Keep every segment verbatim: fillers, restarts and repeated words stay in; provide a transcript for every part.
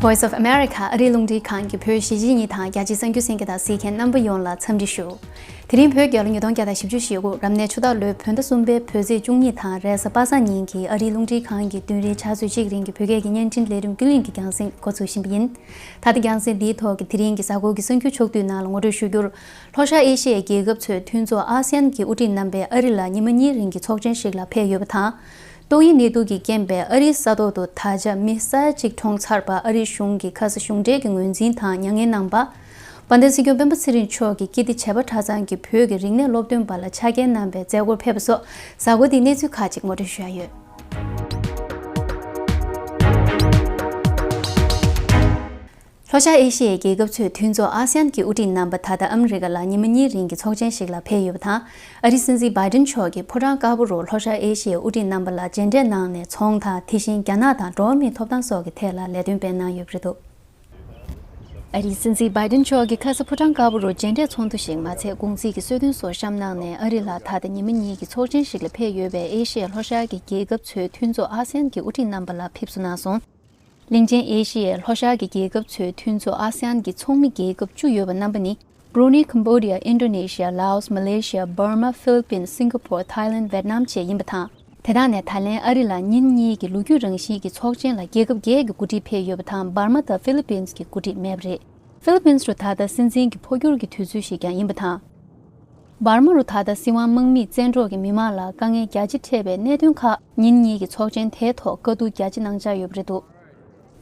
Voice of America ཨ་རིའི་རླུང་འཕྲིན་ཁང་གི་བོད་གཞིས་བྱེས་གཉིས་དང་རྒྱ་ཆེའི་གསར་འགྱུར་གསན་མཁན་དང་གཟིགས་མཁན་རྣམ་པ་ཡོངས་ལ་འཚམས་འདྲི་ཞུ། དེ་རིང་བོད་རྒྱལ་ལོ་ཉིས་སྟོང་བརྒྱ་དང་བཞི་བཅུ་ཞེ་དགུ་རབ་གནས་ཆུ་སྟག་ལོའི་བོད་ཟླ་གསུམ་པའི་བོད་ཚེས་བཅུ་གཉིས་དང་རེས་གཟའ་པ་སངས་ཉིན་གྱི་ཨ་རིའི་རླུང་འཕྲིན་ཁང་གི་བདུན་རེའི་ཕྱག་ཚོད་གཅིག་རིང་གི་བོད་སྐད་ཀྱི་བརྙན་འཕྲིན་ལས་རིམ་ཀུན་གླེང་གི་རྒྱང་སྲིང་འགོ་འཛུགས་བཞིན་པ་ཡིན། ད་ལྟ་རྒྱང་སྲིང་འདིའི་ཐོག་གི་དེ་རིང་གི་གཟའ་འཁོར་གྱི་གསར་འགྱུར་ཕྱོགས་བསྡུས་ནང་ལ་ངོ་སྤྲོད་ཞུ་རྒྱུར། ལྷོ་ཤར་ཨེ་ཤི་ཡའི་རྒྱལ་ཁབ་ཚོའི་མཐུན་ཚོགས་ཨ་སི་ཡན་གྱི་དབུ་ཁྲིད་རྣམ་པས་ཨ་རི་ལ་ཉི་མ་གཉིས་རིང་གི་ཚོགས་ཆེན་ཞིག་ལ་ཕེབས་ཡོད་པ་དང་། ཏོག་དབྱིབས་ནད་དུག་གི་རྐྱེན་པས་ཨ་རིའི་ས་ཐོག་ཏུ་ད་ཆ་མི་ས་ཡ་གཅིག་གྲོངས་ཚར་བར་ཨ་རིའི་གཞུང་གིས་ཁ་ས་གཞུང་འབྲེལ་གྱི་ངོས་འཛིན་དང་མྱ་ངན་གནང་བ། དཔལ་ལྡན་སྲིད་སྐྱོང་སྤེན་པ་ཚེ་རིང་མཆོག་གིས་ཀིརྟི་བྱེས་པ་གྲྭ་ཚང་གི་བོད་ཀྱི་རིག་གནས་སློབ་སྟོན་པ་ལ་ཕྱག་འཁྱེར་གནང་བའི་མཛད་སྒོར་ཕེབས་པ་སོགས་གཟའ་འཁོར་འདིའི་གནས་ཚུལ་ཁག་ཅིག་ངོ་སྤྲོད་ཞུ་ཡ་ཡོད། ལྷོ་ཤར་ཨེ་ཤི་ཡའི་རྒྱལ་ཁབ་ཚོའི་མཐུན་ཚོགས་ཨ་སི་ཡན་གྱི་དབུ་ཁྲིད་རྣམ་པ་ད་ལྟ་ཨ་མི་རི་ཀ་ལ་ཉི་མ་གཉིས་རིང་གི་ཚོགས་ཆེན་ཞིག་ལ་ཕེབས་ཡོད་པ་དང་། ཨ་རིའི་སྲིད་འཛིན་བྷའི་ཌེན་མཆོག་གིས་ཕོ་བྲང་དཀར་པོ་རུ་ལྷོ་ཤར་ཨེ་ཤི་ཡའི་དབུ་ཁྲིད་རྣམ་པ་ལ་མཇལ་འཕྲད་གནང་ནས་ཚོང་དང་དེ་བཞིན་རྒྱ་ནག་དང་འགྲོ་བ་མིའི་ཐོབ་ཐང་སོགས་ཀྱི་ཐད་ལ་ལས་དོན་སྤེལ་གནང་ཡོད་པ་རེད་འདུག་ཨ་རིའི་སྲིད་འཛིན་བྷའི་ཌེན་མཆོག་གིས་ཁ་ས་ཕོ་བྲང་དཀར་པོ་རུ་མཇལ་འཕྲད་ཚོགས་འདུ་ཞིག་མ་ཚད་གུང་ཚིགས་ཀྱི་གསོལ་སྟོན་སོགས་བཤམས་གནང་ནས་ཨ་རི་ལ་ད་ལྟ་ཉི་མ་གཉིས་ཀྱི་ཚོགས་ཆེན་ཞིག་ལ་ཕེབས་ཡོད་པའི་ཨེ་ཤི་ཡའི་ལྷོ་ཤར་གྱི་རྒྱལ་ཁབ་ཚོའི་མཐུན་ཚོགས་ཨ་སི་ཡན་གྱི་དབུ་ཁྲིད་རྣམ་པ་ལ་ཕེབས་བསུ་གནང་སོང་། གླིང་ཆེན་ཨེ་ཤི་ཡའི་ལྷོ་ཤར་གྱི་རྒྱལ་ཁབ་ཚོའི་མཐུན་ཚོགས་ཨ་སི་ཡན་གྱི་ཚོགས་མི་རྒྱལ་ཁབ་བཅུ་ཡོད་པ་རྣམ་པ་ནི། Brunei, Cambodia, Indonesia, Laos, Malaysia, Burma, Philippines, Singapore, Thailand, Vietnam བཅས་ཡིན་པ་དང་། དེ་དག་ནས་ད་ལན་ཨ་རི་ལ་ཉིན་གཉིས་ཀྱི་ལོ་རྒྱུས་རང་བཞིན་གྱི་ཚོགས་ཆེན་ལ་རྒྱལ་ཁབ་བརྒྱད་ཀྱི་འགོ་ཁྲིད་ཕེབས་ཡོད་པ་དང་འབར་མ་དང་ཧྥི་ལི་པིན་གྱི་འགོ་ཁྲིད་མེད་པ་རེད། ཧྥི་ལི་པིན་རུ་ད་ལྟ་སྲིད་འཛིན་གྱི་འཕོ་འགྱུར་གྱི་དུས་ཚོད་ཞིག་ཀྱང་ཡིན་པ་དང་། འབར་མ་རུ་ད་ལྟ་སྲིད་དབང་དམག་མིས་བཙན་འཕྲོག་གིས་མི་མང་ལ་དཀའ་ངལ་རྒྱ་ཆེ་འཕྲད་པའི་གནད་དོན་ཁག་ཉིན་གཉིས་ཀྱི་ཚོགས་ཆེན་དེའི་ཐོག་བཀའ་བསྡུར་རྒྱ་ཆེ་གནང་འཆར་ཡོད་པ་རེད་འདུག་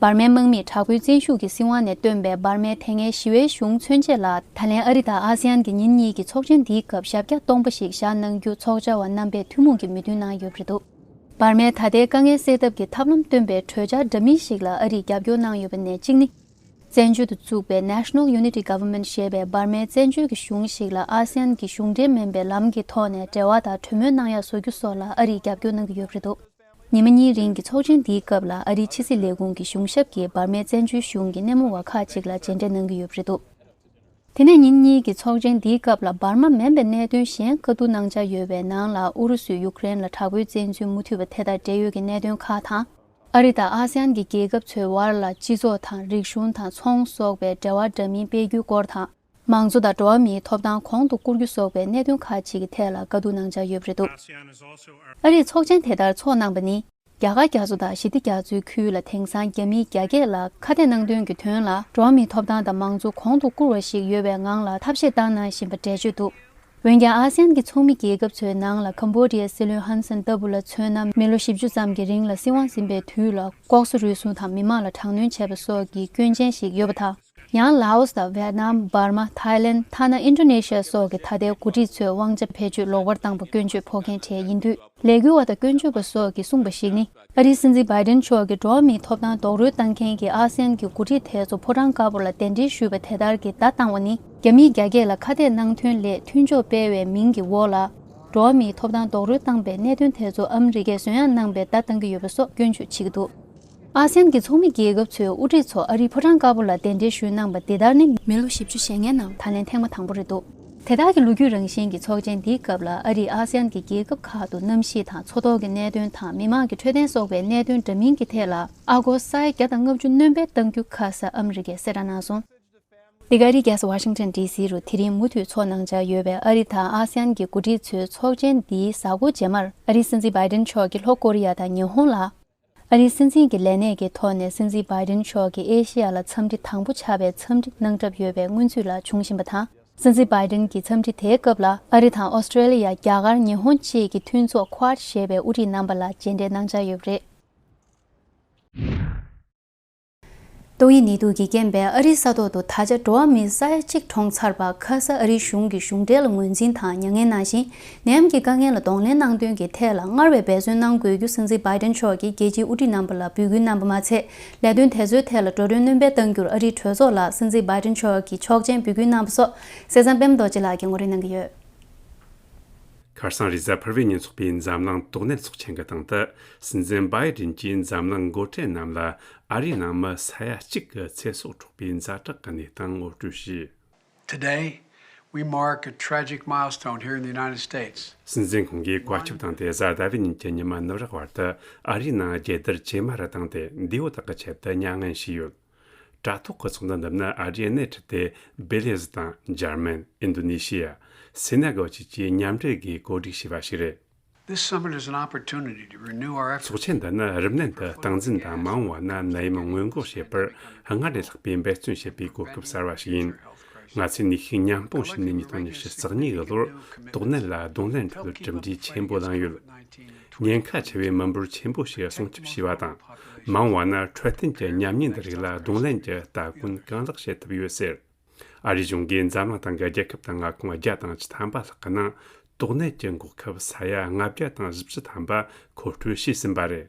འབར་མའི་དམག་མིས་དྲག་པོའི་བཙན་ཤུགས་ཀྱིས་སྲིད་དབང་ནས་བཏོན་པའི་འབར་མའི་དེ་སྔའི་ཞི་བའི་གཞུང་མཚོན་བྱེད་ལ་ད་ལན་ཨ་རི་དང་ཨ་སི་ཡན་གྱི་ཉིན་གཉིས་ཀྱི་ཚོགས་ཆེན་འདིའི་སྐབས་ཞབས་བཀྱག་སྟོང་པ་ཞིག་བཞག་གནང་རྒྱུ་ཚོགས་བཅར་བ་རྣམ་པས་ཐུན་མོང་གི་མོས་མཐུན་གནང་ཡོད་པ་རེད་འདུག་འབར་མའི་ད་ལྟའི་དཀའ་ངལ་སེལ་ཐབས་ཀྱི་ཐབས་ལམ་སྟོན་པའི་གྲོས་འཆར་འདྲ་མིན་ཞིག་ལ་ཨ་རིས་རྒྱབ་སྐྱོར་གནང་ཡོད་པ་ནས་གཅིག་ནི། བཙན་བྱོལ་དུ་བཙུགས་པའི་National Unity Government ཞེས་པའི་འབར་མའི་བཙན་བྱོལ་གྱི་གཞུང་ཞིག་ལ་ཨ་སི་ཡན་གྱི་གཞུང་འབྲེལ་མིན་པའི་ལམ་གྱི་ཐོག་ནས་འབྲེལ་བ་དང་གྲོས་མོལ་གནང་ཡག་བཟོ་རྒྱུ་སོགས་ལ་ཨ་རིས་རྒྱབ་སྐྱོར་གནང་གི་ཡོད་པ་རེད་འདུག་ཉི་མ་གཉིས་རིང་གི་ཚོགས་ཆེན་འདིའི་སྐབས་ལ་ཨ་རིའི་ཕྱི་སྲིད་ལས་ཁུངས་ཀྱི་གཞུང་ཞབས་ཀྱིས་འབར་མའི་བཙན་བྱོལ་གཞུང་གི་སྣེ་མོ་བ་ཁག་ཅིག་ལ་མཇལ་འཕྲད་གནང་གི་ཡོད་པ་རེད་འདུག་དེ་ནས་ཉིན་གཉིས་ཀྱི་ཚོགས་ཆེན་འདིའི་སྐབས་ལ་འབར་མ་མིན་པའི་གནད་དོན་གཞན་བཀའ་བསྡུར་གནང་འཆར་ཡོད་པའི་ནང་ལ་ཨུ་རུ་སུས་ཡུཀ་རེན་ལ་དྲག་པོའི་བཙན་འཛུལ་མུ་མཐུད་པ་དེ་དང་འབྲེལ་ཡོད་ཀྱི་གནད་དོན་ཁག་དང་། ཨ་རི་དང་ཨ་སི་ཡན་གྱི་རྒྱལ་ཁབ་ཚོའི་དབར་ལ་སྤྱི་ཚོགས་དང་རིག་གཞུང་དང་ཚོང་སོགས་པའི་འབྲེལ་བ་འདྲ་མིན་སྤེལ་རྒྱུའི་སྐོར་དང་། མང་གཙོ་དང་འགྲོ་བ་མིའི་ཐོབ་ཐང་གོང་དུ་བཀུར་རྒྱུ་སོགས་པའི་གནད་དོན་ཁག་ཅིག་གི་ཐད་ལ་བཀའ་བསྡུར་གནང་འཆར་ཡོད་པ་རེད་འདུག་ཨ་རིས་ཚོགས་ཆེན་དེ་ལྟར་འཚོགས་གནང་པ་ནི། རྒྱ་གར་རྒྱ་མཚོ་དང་ཞི་བདེ་རྒྱ་མཚོའི་ཁུལ་ལ་དེང་སང་རྒྱ་མི་བརྒྱ་སྐད་ལ་ཁ་གཏད་གནང་དོན་གྱི་དོན་ལ་འགྲོ་བ་མིའི་ཐོབ་ཐང་དང་མང་གཙོ་གོང་དུ་བཀུར་བ་ཞིག་ཡོད་པའི་ངང་ལ་ཐབས་ཤེས་བཏང་གནང་བཞིན་པ་འགྲེལ་བརྗོད་འདུག་འོན་ཀྱང་ཨ་སི་ཡན་གྱི་ཚོགས་མི་རྒྱལ་ཁབ་ཚོའི་ནང་ལ་ཀམ་བོ་ཌི་ཡའི་སྲིད་བློན་ཧན་སན་ལྟ་བུ་ལ་མཚོན་ན་མི་ལོ་བཞི་བཅུ་ཙམ་གྱི་རིང་ལ་སྲིད་དབང་ཟིན་པའི་དུས་ལ་ལྐོག་ཟ་རུལ་སུངས་དང་མི་མང་ལ་དྲག་གནོན་བྱས་པ་སོགས་ཀྱི་སྐྱོན་ཅན་ཞིག་ཡོད་པ་དང་། ཡང་ལའོ་སི་དང་ཝེ་ཏི་ནམ། འབར་མ། ཐའི་ལེན། ཐ་ན་ཨིན་ཌོ་ནེ་ཤི་ཡ་སོགས་ཀྱི་ད་ལྟའི་འགོ་ཁྲིད་ཚོས་དབང་ཆ་བེད་སྤྱོད་ལོག་པར་བཏང་པ་སྐྱོན་བརྗོད་ཕོག་མཁན་གྲས་ཡིན་དུས། ལས་འགུལ་བ་དང་སྐྱོན་བརྗོད་པ་སོགས་ཀྱིས་གསུངས་པ་ཞིག་ནི། ཨ་རིའི་སྲིད་འཛིན་བྷའི་ཌེན་མཆོག་གིས་འགྲོ་བ་མིའི་ཐོབ་ཐང་རྡོག་རོལ་བཏང་མཁན་གྱི་ཨ་སི་ཡན་གྱི་འགོ་ཁྲིད་དེ་ཚོ་ཕོ་བྲང་དཀར་པོ་ལ་གདན་འདྲེན་ཞུས་པ་དེ་ལྟར་གྱི་བརྡ་བཏང་བ་ནི། རྒྱ་མིས་རྒྱ་སྐད་ལ་ཁ་གཏད་གནང་དོན་སླད་མཐུན་ཕྱོགས་སྤེལ་བའི་མིང་གི་འོག་ལ། འགྲོ་བ་མིའི་ཐོབ་ཐང་རྡོག་རོལ་བཏང་པའི་གནད་དོན་དེ་ཚོ་ཨ་མི་རི་ཀས་བཟོད་ཡངས་གནང་པའི་བརྡ་བཏང་གི་ཡོད་པ་སོགས་སྐྱོན་བརྗོད་བྱེད་ཀྱི་འདུག་ཨ་སི་ཡན་གྱི་ཚོགས་མི་རྒྱལ་ཁབ་ཚོའི་དབུ་ཁྲིད་ཚོ་ཨ་རིའི་ཕོ་བྲང་དཀར་པོ་ལ་གདན་འདྲེན་ཞུས་གནང་པ་འདི་ལྟར་ནི་མི་ལོ་བཞི་བཅུ་ཞེ་ལྔའི་ནང་ད་ལན་ཐེངས་མ་དང་པོ་རེད་འདུག་དེ་དག་གི་ལོ་རྒྱུས་རང་བཞིན་གྱི་ཚོགས་ཆེན་འདིའི་སྐབས་ལ་ཨ་རིས་ཨ་སི་ཡན་གྱི་རྒྱལ་ཁབ་ཁག་ཏུ་གནམ་གཤིས་དང་མཚོ་ཐོག་གི་གནད་དོན་དང་མི་མང་གི་འཕྲོད་བསྟེན་སོགས་པའི་གནད་དོན་འདྲ་མིན་གྱི་ཐད་ལ་ཨ་སྒོར་ས་ཡ་བརྒྱ་དང་ལྔ་བཅུ་སྣོན་སྤེལ་གཏང་རྒྱུ་ཁ་ས་ཨ་མི་རི་ཀས་གསལ་བསྒྲགས་གནང་སོང་། འདི་ག་ཨ་རིའི་རྒྱལ་ས་ཝ་ཤིང་ཊོན་ཌི་སི་རུ་དེ་རིང་མུ་མཐུད་འཚོགས་གནང་འཆར་ཡོད་པའི་ཨ་རི་དང་ཨ་སི་ཡན་གྱི་འགོ་ཁྲིད་ཚོའི་ཚོགས་ཆེན་འདིའི་གཟའ་འཁོར་རྗེས་མར་ཨ་རིའི་སྲིད་འཛིན་བྷའི་ཌེན་མཆོག་གིས་ལྷོ་ཀོ་རི་ཡ་དང་ཉི་ཧོང་ལ། ཨ་རིའི་སྲིད་འཛིན་གྱི་ལས་གནས་ཀྱི་ཐོག་ནས་སྲིད་འཛིན་བྷའི་ཌེན་མཆོག་གིས་ཨེ་ཤེ་ཡ་ལ་འཚམས་འདྲི་དང་པོ་ཆགས་པའི་འཚམས་འདྲི་གནང་གྲབས་ཡོད་པའི་སྔོན་ཚུད་ལ་བྱུང་བཞིན་པ་དང་། སྲིད་འཛིན་བྷའི་ཌེན་གྱི་འཚམས་འདྲི་དེའི་སྐབས་ལ་ཨ་རི་དང་ཨོ་སི་ཀྲེ་ལི་ཡ། རྒྱ་གར། ཉི་ཧོང་བཅས་ཀྱི་མཐུན་ཚོགས་Quad ཞེས་པའི་དབུ་ཁྲིད་རྣམ་པ་ལ་མཇལ་འཕྲད་གནང་འཆར་ཡོད་པ་རེད། ཏོག་དབྱིབས་ནད་དུག་གི་རྐྱེན་པས་ཨ་རིའི་ས་ཐོག་ཏུ་ད་ཆ་འགྲོ་བ་མི་ས་ཡ་གཅིག་གྲོངས་ཚར་བ་ཁ་ས་ཨ་རིའི་གཞུང་གིས་གཞུང་འབྲེལ་ལ་ངོས་འཛིན་དང་མྱ་ངན་ནང་བཞིན་ནད་ཡམས་ཀྱི་དཀའ་ངལ་ལ་གདོང་ལེན་གནང་དོན་གྱི་ཐད་ལ་སྔར་བས་འབད་བརྩོན་གནང་དགོས་རྒྱུ་སྲིད་འཛིན་བྷའི་ཏན་མཆོག་གིས་རྒྱལ་སྤྱིའི་དབུ་ཁྲིད་རྣམ་པ་ལ་འབོད་སྐུལ་གནང་པ་མ་ཚད། ལས་དོན་དེ་ཚོའི་ཐད་ལ་འགྲོ་གྲོན་སྣོན་སྤེལ་གཏང་རྒྱུར་ཨ་རིའི་གྲོས་ཚོགས་ལ་སྲིད་འཛིན་བྷའི་ཏན་མཆོག་གིས་ཆོག་མཆན་འབོད་སྐུལ་གནང་པ་སོགས་གསེར་ཟམ་པད་མ་རྡོ་རྗེ་ལགས་ཀྱིས་ངོ་སྤྲོད་གནང་གི་ཡོད། ཁ་སང་རེས་གཟའ་ཕུར་བུའི་ཉིན་འཚོགས་པའི་འཛམ་གླིང་ཏོག་དམར་ཚོགས་ཆེན་གྱི་སྟེང་དུ། སྲིད་འཛིན་བྷའི་ཏིན་གྱིས་འཛམ་གླིང་འགོ་ཁྲིད་རྣམས་ལ་ཨ་རིའི་ནང་མི་ས་ཡ་གཅིག་གི་ཚེ་སྲོག་འཕྲོག་པའི་ཛ་དྲག་གི་གནས་སྟངས་ངོ་སྤྲོད་བྱས། Today, we mark a tragic milestone here in the United States. སྲིད་འཛིན་ཁོང་གིས་བཀའ་ཁྱབ་བཏང་སྟེ་གཟའ་ཟླ་བའི་ཉིན་གྱི་ཉི་མ་ནུབ་རག་བར་དུ་ཨ་རིའི་ནང་རྒྱལ་དར་ཇེ་དམའ་རུ་བཏང་སྟེ་འདས་པོ་དག་གི་ཆེད་དུ་མྱ་ངན་བྱས་ཡོད། དྲ་ཐོག་གི་ཚོགས་འདུ་འདི་ནི་ཨ་རིའི་སྣེ་ཁྲིད་དེ་བེ་ལི་ཟི་དང་འཇར་མན། ཨིན་ཌོ་ནེ་ཤི་ཡ། སེ་ནེ་གལ་བཅས་ཀྱིས་མཉམ་འབྲེལ་སྒོས་གོ་སྒྲིག་བྱས་པ་ཞིག་རེད། This summit is an opportunity to renew our efforts. ཚོགས་ཆེན་འདི་ནི་རིམས་ནད་འདི་སྟངས་འཛིན་དང་མ་འོངས་པ་ན་ནད་ཡམས་སྔོན་འགོག་བྱེད་པར་སྔར་ལས་ལྷག་པའི་འབད་བརྩོན་བྱེད་པའི་གོ་སྐབས་གསར་བ་ཞིག་ཡིན། ང་ཚོས་ནུས་ཤུགས་མཉམ་སྤུངས་བྱས་ནས་ཉིས་སྟོང་ཉི་ཤུ་རྩ་གཉིས་ཀྱི་ལོར་དོགས་གནད་ལ་གདོང་ལེན་ཁྲོད་གྲུབ་འབྲས་ཆེན་པོ་བླངས་ཡོད། ཉེན་ཁ་ཆེ་བའི་མི་འབོར་ཆེན་པོ་ཞིག་སྲུང་སྐྱོབ་བྱས་པ་དང་། མ་འོངས་པ་ན་འཕྲོད་བསྟེན་གྱི་ཉམས་ཉེན་འདི་རིགས་ལ་གདོང་ལེན་གྱི་ལྟ་གོན་གང་ལེགས་བྱེད་ཐུབ་ཡོད་ཟེར། ཨ་རིའི་གཞུང་གིས་འཛམ་གླིང་སྟེང་གི་རྒྱལ་ཁབ་དང་མངའ་ཁོངས་བརྒྱ་དང་བཅུ་ཐམ་པ་ལྷག་གི་ནང་དོགས་གནད་ཀྱི་འགོག་ཁབ་ས་ཡ་ལྔ་བརྒྱ་དང་བཞི་བཅུ་ཐམ་པ་མཁོ་སྤྲོད་བྱས་ཟིན་པ་རེད།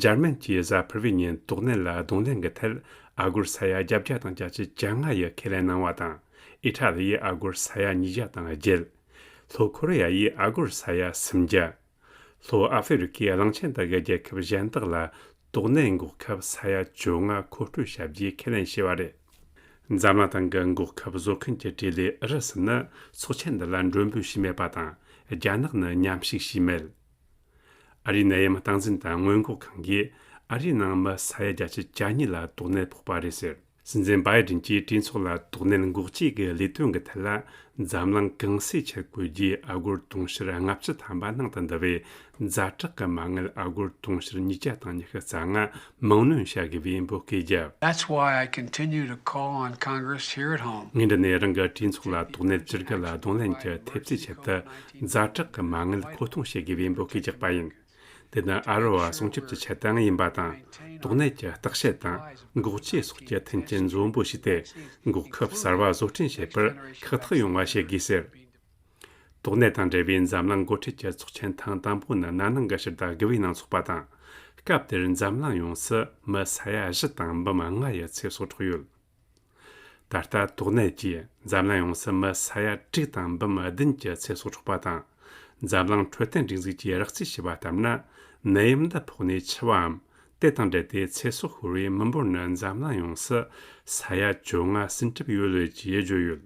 འཇར་མན་གྱིས་གཟའ་ཕུར་བུའི་ཉིན་དོགས་གནད་ལ་གདོང་ལེན་གྱི་ཐད་ཨ་སྒོར་ས་ཡ་བརྒྱད་བརྒྱ་དང་བརྒྱད་ཅུ་གྱ་ལྔ་ཡི་ཁས་ལེན་གནང་བ་དང་། ཨི་ཊ་ལི་ཡིས་ཨ་སྒོར་ས་ཡ་ཉིས་བརྒྱ་དང་བརྒྱད། ལྷོ་ཁོ་རེ་ཡ་ཡིས་ཨ་སྒོར་ས་ཡ་སུམ་བརྒྱ། ལྷོ་ཨ་ཧྥེ་རི་ཁའི་གླིང་ཆེན་དག་གི་རྒྱལ་ཁབ་གཞན་དག་ལ་དོགས་གནད་འགོག་ཁབ་ས་ཡ་བཅོ་ལྔ་མཁོ་སྤྲོད་བྱ་རྒྱུའི་ཁས་ལེན་བྱས་པ་རེད། འཛམ་གླིང་སྟེང་གི་འགོག་ཁབ་བཟོ་མཁན་གྱི་གྲས་ལས་ཨུ་རུ་སུ་ནི་ཚོགས་ཆེན་འདི་ལ་མགྲོན་འབོད་བྱས་མེད་པ་དང་། རྒྱ་ནག་ནི་མཉམ་ཞུགས་བྱས་མེད། ཨ་རིའི་ནད་ཡམས་སྟངས་འཛིན་དང་སྔོན་འགོག་ཁང་གིས་ཨ་རིའི་ནང་མི་ས་ཡ་བརྒྱད་ཅུ་གྱ་གཉིས་ལ་དོགས་གནད་ཕོག་པ་རེད་ཟེར། སྲིད་འཛིན་བྷའི་ཌེན་གྱིས་གྲོས་ཚོགས་ལ་དོགས་གནད་འགོག་བཅོས་ཀྱི་ལས་དོན་གྱི་ཐད་ལ་འཛམ་གླིང་གང་སའི་ཆེད་བཀོད་རྒྱུའི་ཨ་སྒོར་དུང་ཕྱུར་ལྔ་བཅུ་ཐམ་པ་ནང་དུ་འདུ་བའི་ཛ་དྲག་གི་མ་དངུལ་ཨ་སྒོར་དུང་ཕྱུར་ཉིས་བརྒྱ་དང་ཉི་ཤུ་རྩ་ལྔ་མིང་གནོན་བྱ་དགོས་པའི་འབོད་སྐུལ་བརྒྱབ། That's why I continue to call on Congress here at home. ངས་འདི་ནས་རང་གི་གྲོས་ཚོགས་ལ་དོགས་གནད་བཅུ་དགུ་ལ་གདོང་ལེན་གྱི་ཐེབས་རྩའི་ཆེད་དུ་ཛ་དྲག་གི་མ་དངུལ་མཁོ་གཏོང་བྱེད་དགོས་པའི་འབོད་སྐུལ་རྒྱག་པ་ཡིན། དེ་ནི་ཨ་རི་བ་སྲུང་སྐྱོབ་ཀྱི་ཆེད་དུའང་ཡིན་པ་དང་། དོགས་གནད་ཀྱི་བརྟག་དཔྱད་དང་འགོག་བཅོས་སོགས་ཀྱི་མཐུན་རྐྱེན་འཛོམས་པོ་བྱས་ཏེ། འགོག་ཁབ་གསར་བ་བཟོ་སྐྲུན་བྱེད་པར་ཁག་ཐེག་ཡོང་བ་བྱེད་དགོས་ཟེར། དོགས་གནད་དང་འབྲེལ་བའི་འཛམ་གླིང་འགོ་ཁྲིད་ཀྱི་ཚོགས་ཆེན་ཐེངས་དང་པོ་ནི་ན་ནིང་གི་ཕྱི་ཟླ་དགུ་པའི་ནང་འཚོགས་པ་དང་། སྐབས་དེར་འཛམ་གླིང་ཡོངས་སུ་མི་ས་ཡ་བཞི་དང་འབུམ་ལྔ་ཡི་ཚེ་སྲོག་འཕྲོག་ཡོད། ད་ལྟ་དོགས་གནད་ཀྱིས་འཛམ་གླིང་ཡོངས་སུ་མི་ས་ཡ་དྲུག་དང་འབུམ་བདུན་གྱི་ཚེ་སྲོག་འཕྲོག་པ་དང་། འཛམ་གླིང་འཕྲོད་བསྟེན་སྒྲིག་འཛུགས་ཀྱིས་རགས་རྩིས་བྱས་པ་ལྟར་ན། ནད་ཡམས་འདི་ཕོག་ནས་འཆི་བའམ། དེ་དང་འབྲེལ་ཏེ་ཚེ་སྲོག་ཤོར་བའི་མི་འབོར་ནི་འཛམ་གླིང་ཡོངས་སུ་ས་ཡ་བཅོ་ལྔ་ཟིན་གྲབས་ཡོད་ལོས་ཀྱིས་བརྗོད་ཡོད།